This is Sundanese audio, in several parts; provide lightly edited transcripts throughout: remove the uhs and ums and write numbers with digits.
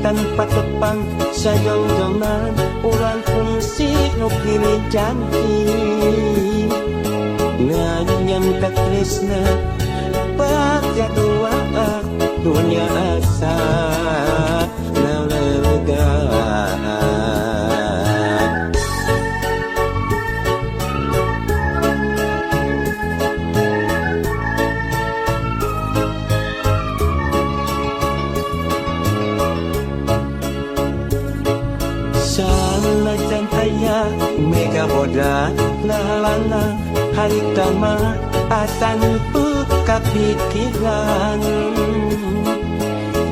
Tanpa tepang sajongjongan urang kungsi nu pilih janji nganyam ka tresna bagja dua dunia asa nalegan. Sanajan aya mega boda lalana harita mah asan kapikiran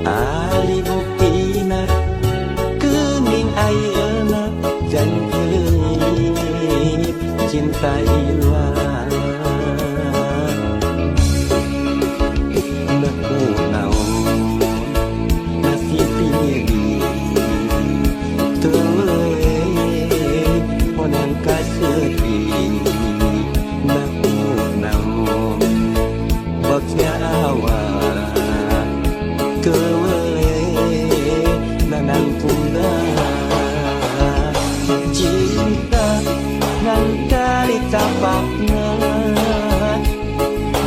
ali buktina kening ayeuna janji leungit cinta ilang. Naku naon nasib diri onang kasepi naku naon bagja awak kewele nanang tunda cinta nang kali tapakna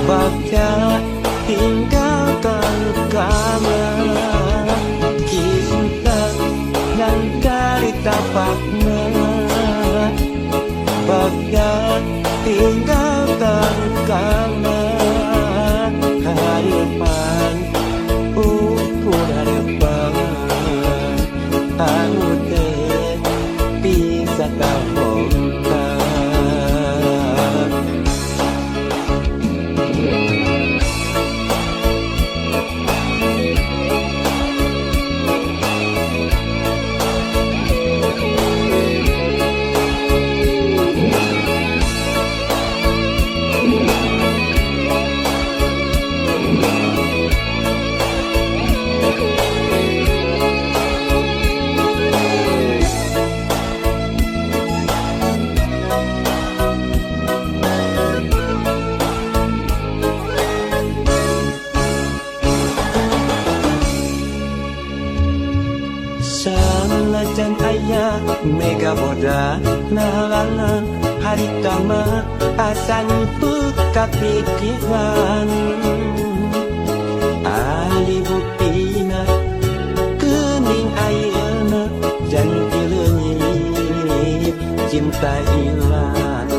bagja tinggalkan kama cinta nang kali tapakna bagja tinggalkan kama harapan ukur harapan anu teu bisa kabongkar. Sanajan aya mega boda nalana harita mah asan kapikiran ali buktina kening ayeuna janji leungit cinta ilang.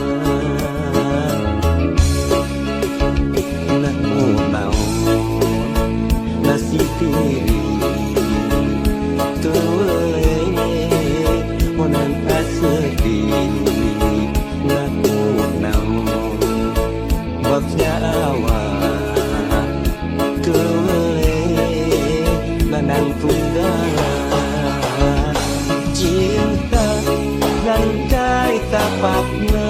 Naku naon nasib diri onang kasepi naku naon bagja awak kewele nanang tunda cinta nang kali tapakna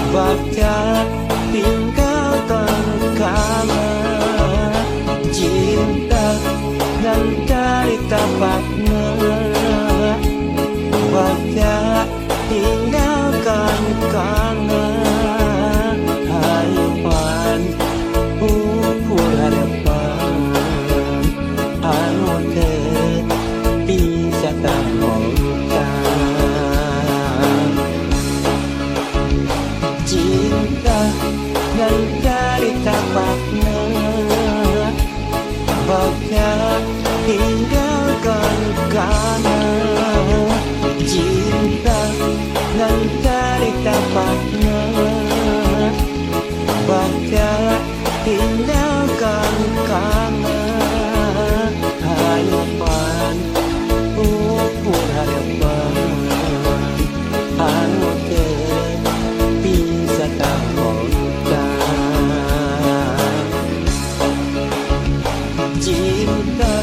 bagja tinggalkan kama cinta nang kali tapakna bagja tinggalkan kana harapan ukur harapan anu teu bisa kabongkar cinta nang kali tapakna bagja tinggalkan kana cinta nang kali tapakna bagja tinggalkan kana harapan ukur harapan anu teu bisa kabongkar cinta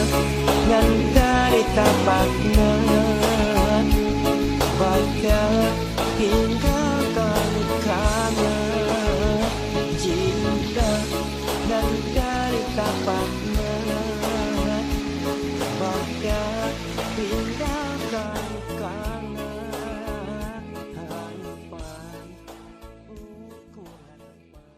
nang kali tapakna bagja tinggalkan kana cinta nang kali tapakna bagja tinggalkan kana harapan ukur harapan.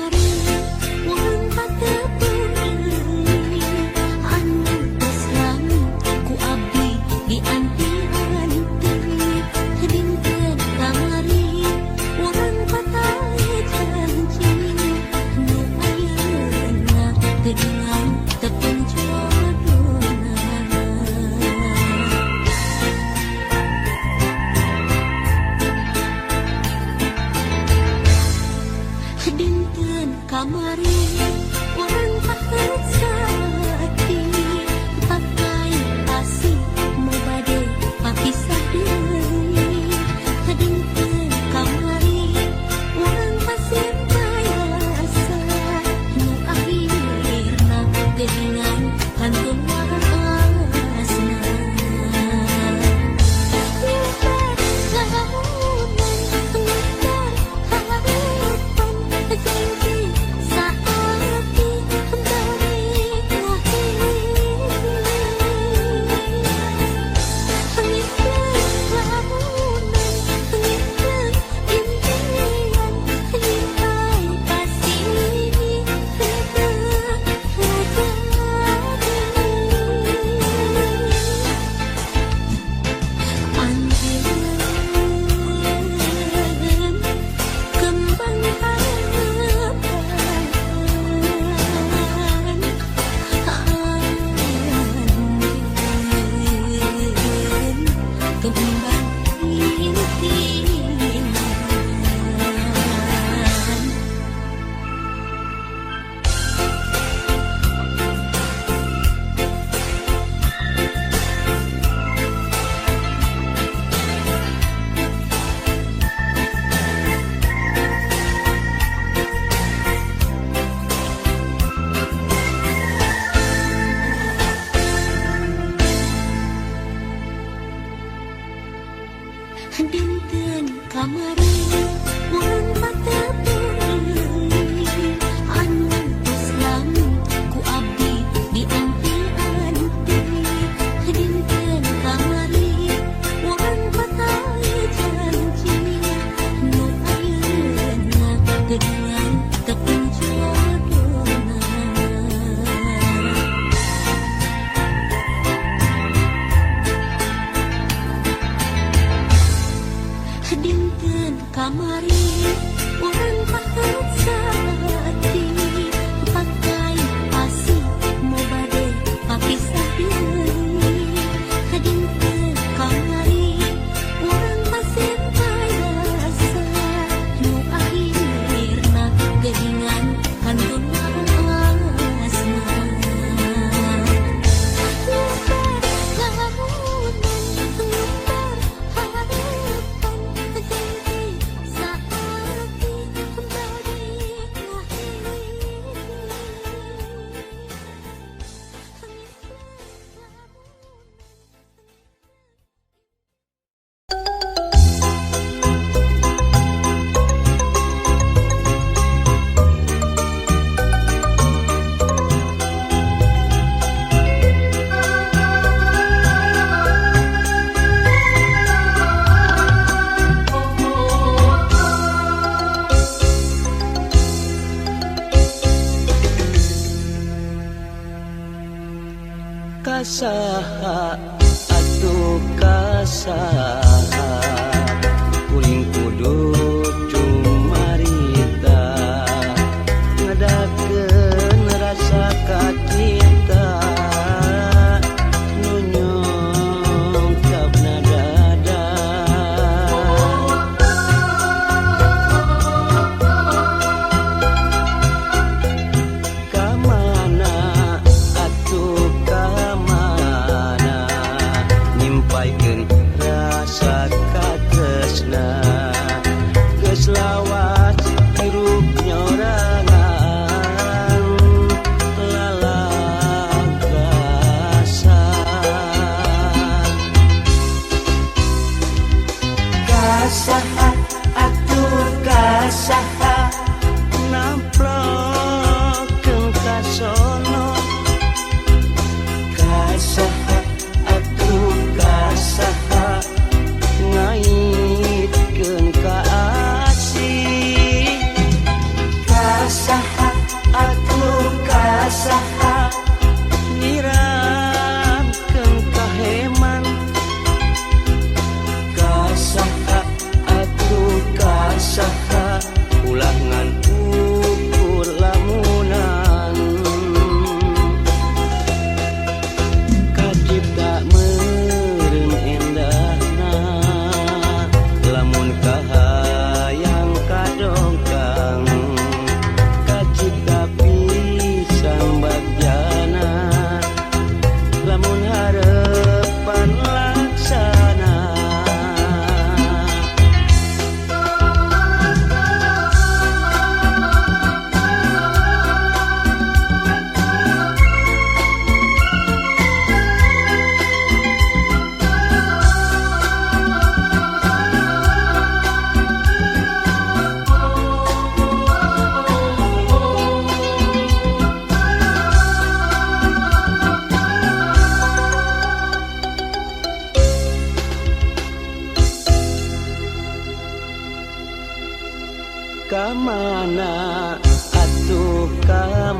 Kamari urang patepung anu tos lami ku abdi dianti-anti. Dinten kamari urang patah janji nu ayeuna teuing tepung jodona. Dinten kamari urang pahet saati pakai asih mau bade papisah deui. Dinten kamari urang pasimpai asa nu akhirna geuningan kantun waasna. Nyubar lamunan nyubar harapan janji saati bari ngahiji. Nyubar lamunan nyubar impian nyimpai pasini henteu jadi. Anjeun kembang harapan, anjeun kembang impian. Dinten kamari urang patepung anu tos lami ku abdi dianti-anti. Dinten kamari urang patah janji nu ayeuna geuningan tepung jodona. Dinten kamari urang pahet saati pakai asih mau bade papisah deui. Dinten kamari urang pasimpai asa nu akhirna geuningan kantun waasna. Nyubar lamunan nyubar harapan janji saati bari ngahiji. Kasaha atuh kasaha kuring kudu cumarita ngadakeun rasa kacinta nu nyungkapna dada. Kamana atuh kamana nyimpaikeun rasa katresna.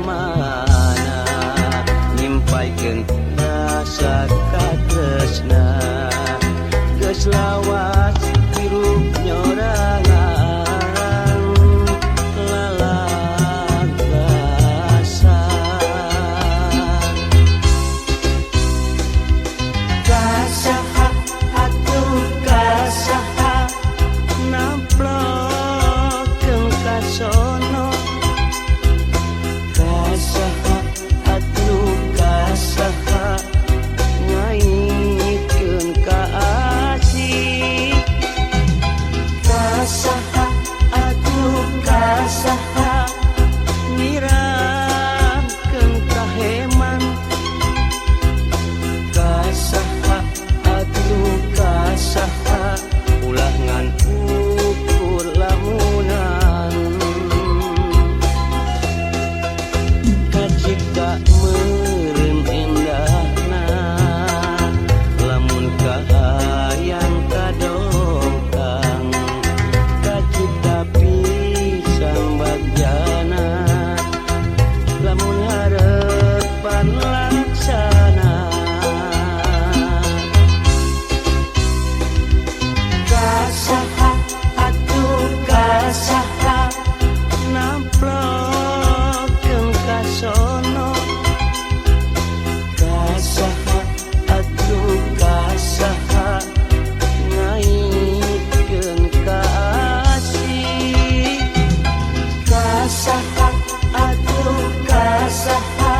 mana nyimpaikeun rasa katresna geus lawas hirup nyorangan lalagasan kasaha atuh kasaha namplokeun kasono kasaha atuh kasaha ngaitkeun ka asih kasaha atuh kasaha nyiramkeun kaheman kasaha atuh kasaha ulah ngan ukur lamunan kacipta meureun endahna lamun kahayang kadongkang kacipta pisan bagjana lamun harepan laksana kasaha atuh kasaha namplokeun kasono kasaha atuh kasaha ngaitkeun ka asih kasaha atuh kasaha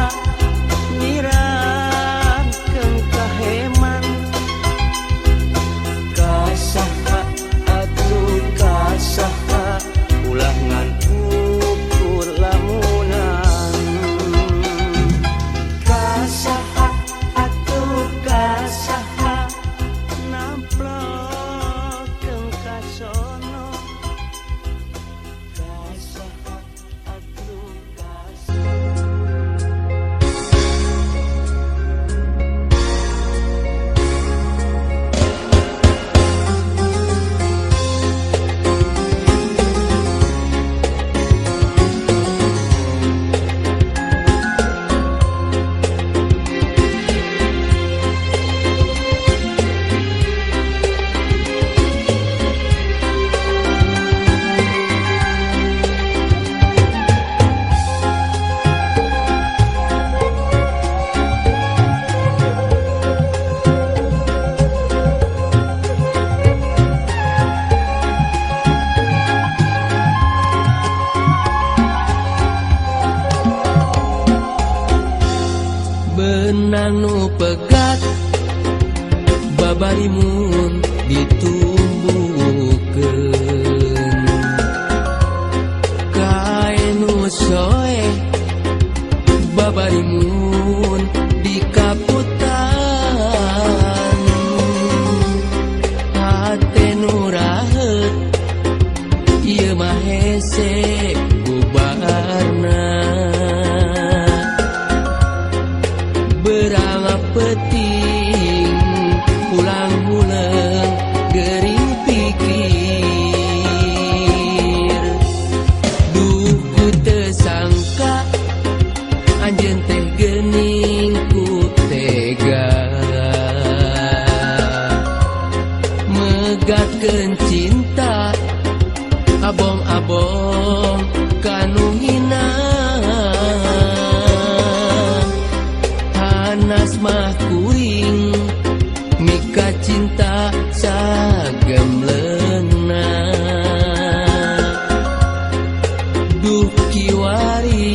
nyiramkeun kaheman kasaha atuh kasaha ulah ngan ukur lamunan kasaha atuh kasaha namplokeun kasono kasaha atuh kasaha. Benang nu pegat babarimun ditumbuhkeun kain nu soeh babarimun dikaputan hate nu raheut ieu mah hese bubarna berang peting pulang huleung gering pikir duh ku teu sangka anjeun teh geuning ku tega megatkeun cinta abong-abong kanu hina hanas mah kuring mika cinta sagemleungna duh kiwari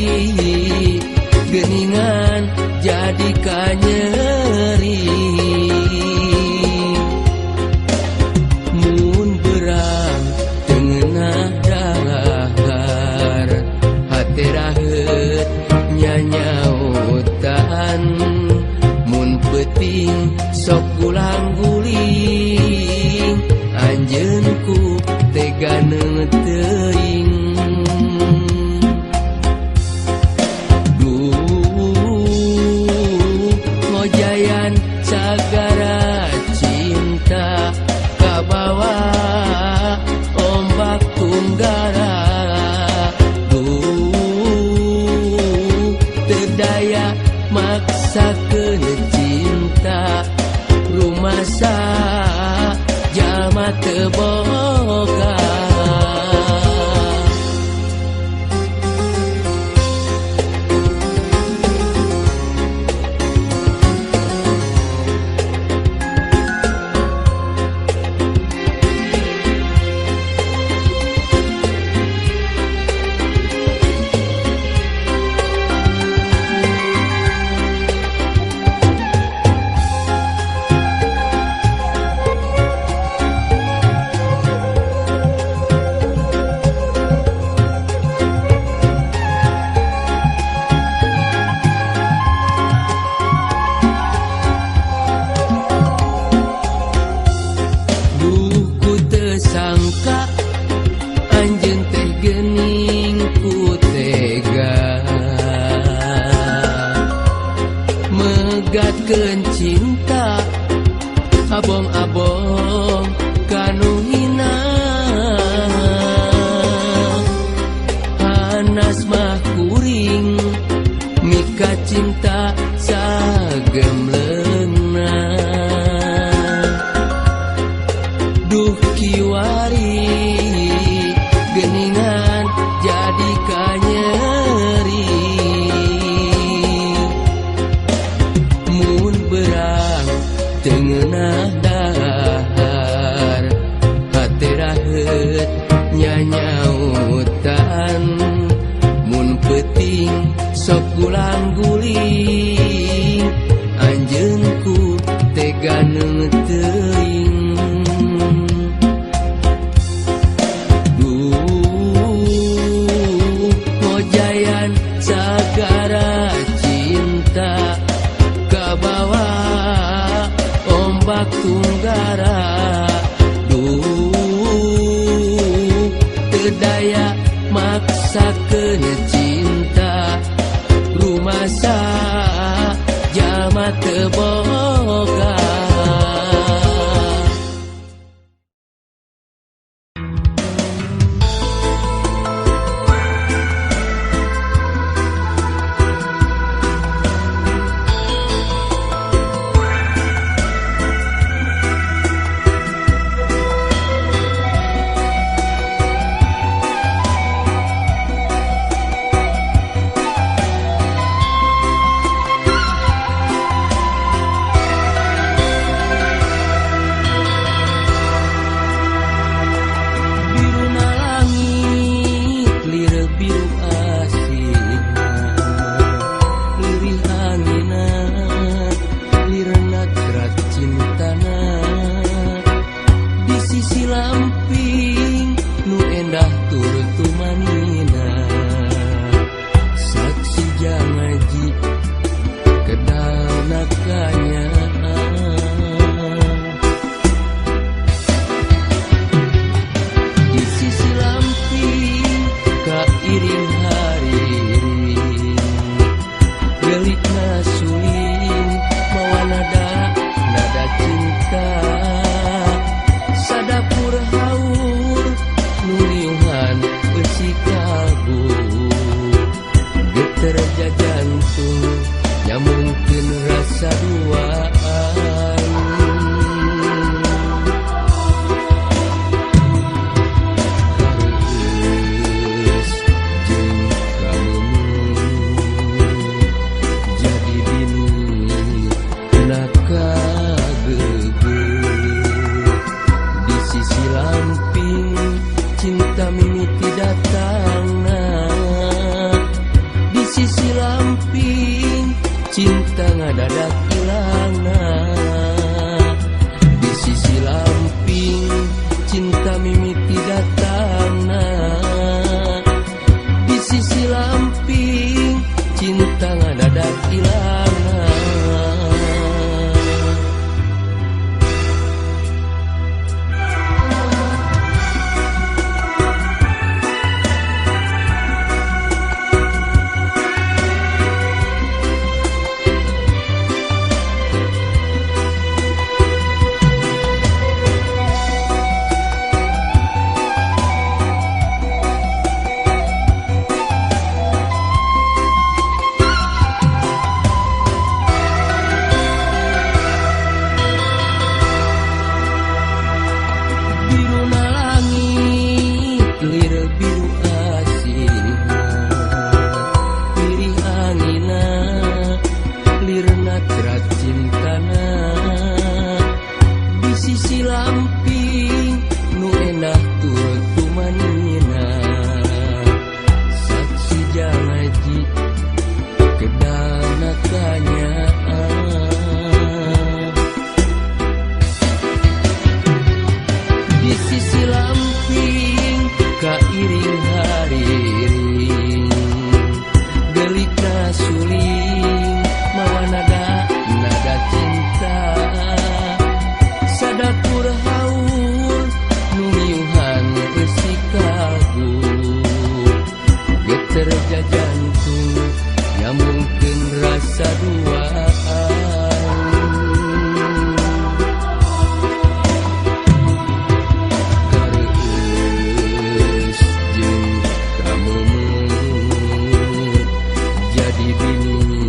geuningan jadi kanyeri mun berang teu ngeunah dahar hate raheut nyanyautan mun peuting sok gulang-guling anjeun ku tega teuing duh ngojayan sagara cinta kabawa ombak tunggara. Duh maksakeun cinta rumasa jalma teu boga. Sangka anjeun teh geuning ku tega megatkeun cinta abong-abong kanu hina. Hanas mah kuring mika cinta sagemleungna. Duh kiwari geningan jadi kanyeri mun berang tengenah dahar hate raheut nyanyautan mun peuting sok gulang guling anjeun ku tega teuing. Sagara cinta kabawa ombak tunggara. Duh teu daya maksakeun cinta rumasa jalma teu boga. Cinta ngadadak ilangna di sisi lamping cinta mimiti datangna di sisi lamping cinta ngadadak ilangna. Suling mawa nada nada cinta sadakur haur nu miuhan eusi kaguh geter jajantung nyambungkeun rasa duaan Kareueus jeung kameumeup jadi bini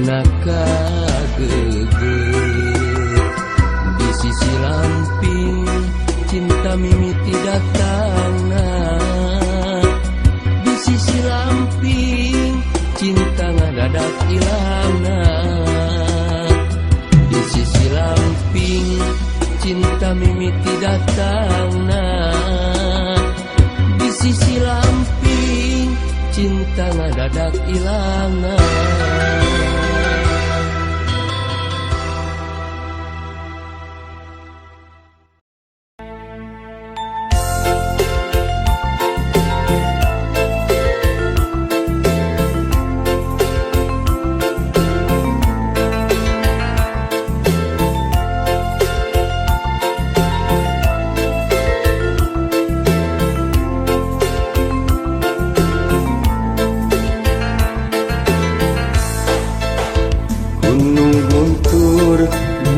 nakageugeuh di sisi lamping cinta mimiti datangna di sisi lamping cinta ngadadak ilangna di sisi lamping cinta mimiti datangna di sisi lamping cinta ngadadak ilangna.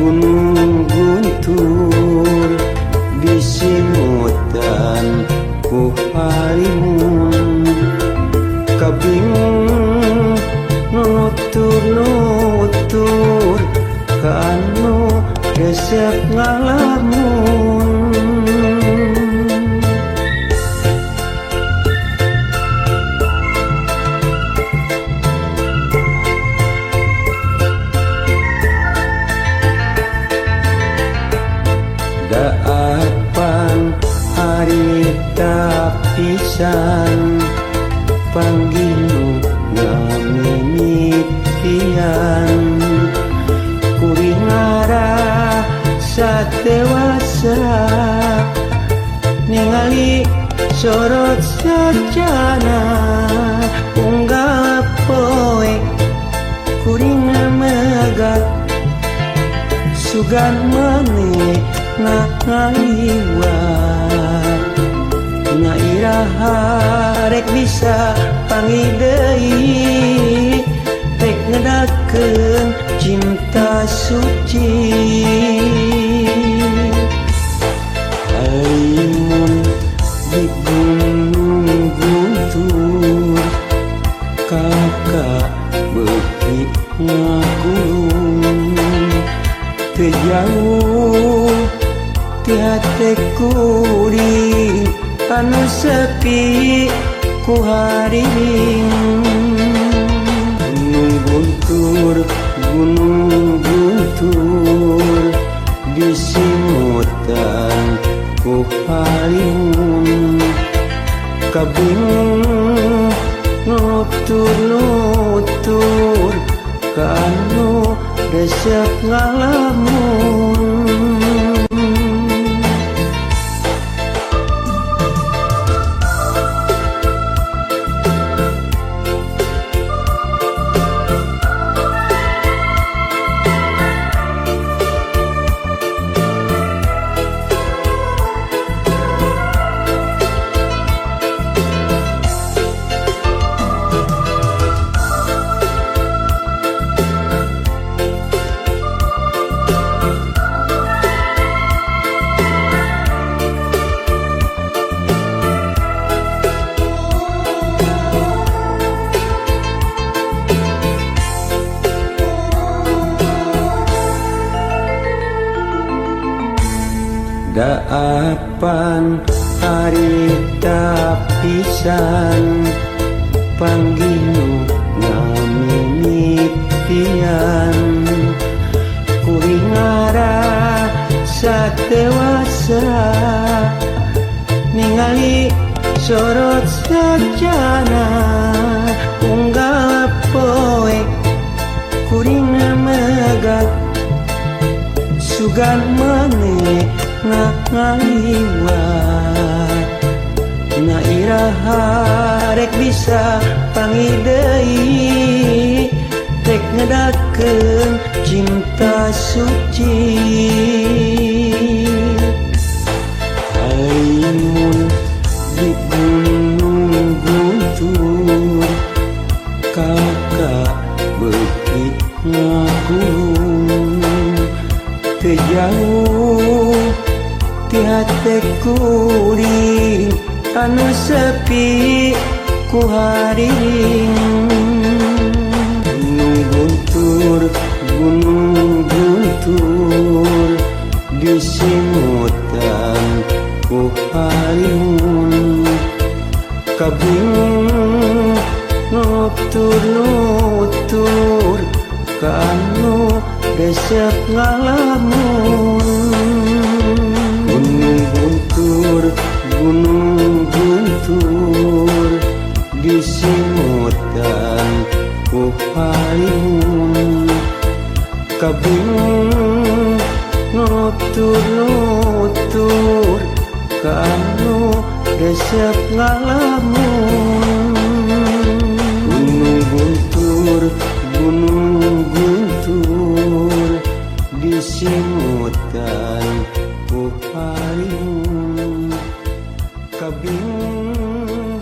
Gunung Guntur disimutan ku halimun kabingung nutur-nutur kanu resep ngalamun. Daapan harita pisan panggilu ngamimitian kuring ngarasa dewasa ningali sorot sajana unggal poe kuring megat sugan maneh ngaliwat na iraha rek bisa panggih deui rek ngedakeun cinta suci Alimun di Gunung Guntur kakak beuki ngakulung teu jauh ti hate kuring anu sepi ku hariring. Gunung Guntur, Gunung Guntur disimutan ku halimun kabingung nutur-nutur kanu resep ngalamun. Daapan harita pisan panggilu ngamimitian kuring ngarasa dewasa ningali sorot sajana unggal poe kuring megat sugan maneh ngaliwat na iraha rek bisa panggih deui ngedakeun cinta suci. Halimun di Gunung Guntur kakak beuki ngakulung teu jauh ti hate kuring anu sepi ku haring. Gunung Guntur, Gunung Guntur disimutan ku halimun kabingung nutur-nutur kanu resep ngalamun. Gunung Guntur, Gunung Guntur disimutan ku halimun kabingung nutur-nutur kanu resep ngalamun. Gunung Guntur, Gunung Guntur disimutan ku halimun kabingung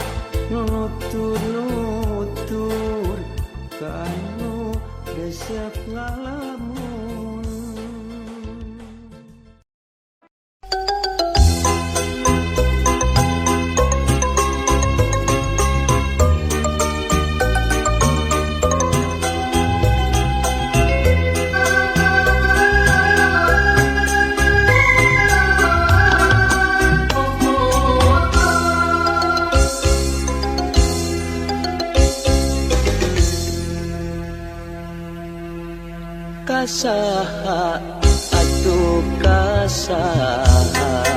nutur-nutur kanu resep ngalamun. Kasaha atuh kasaha.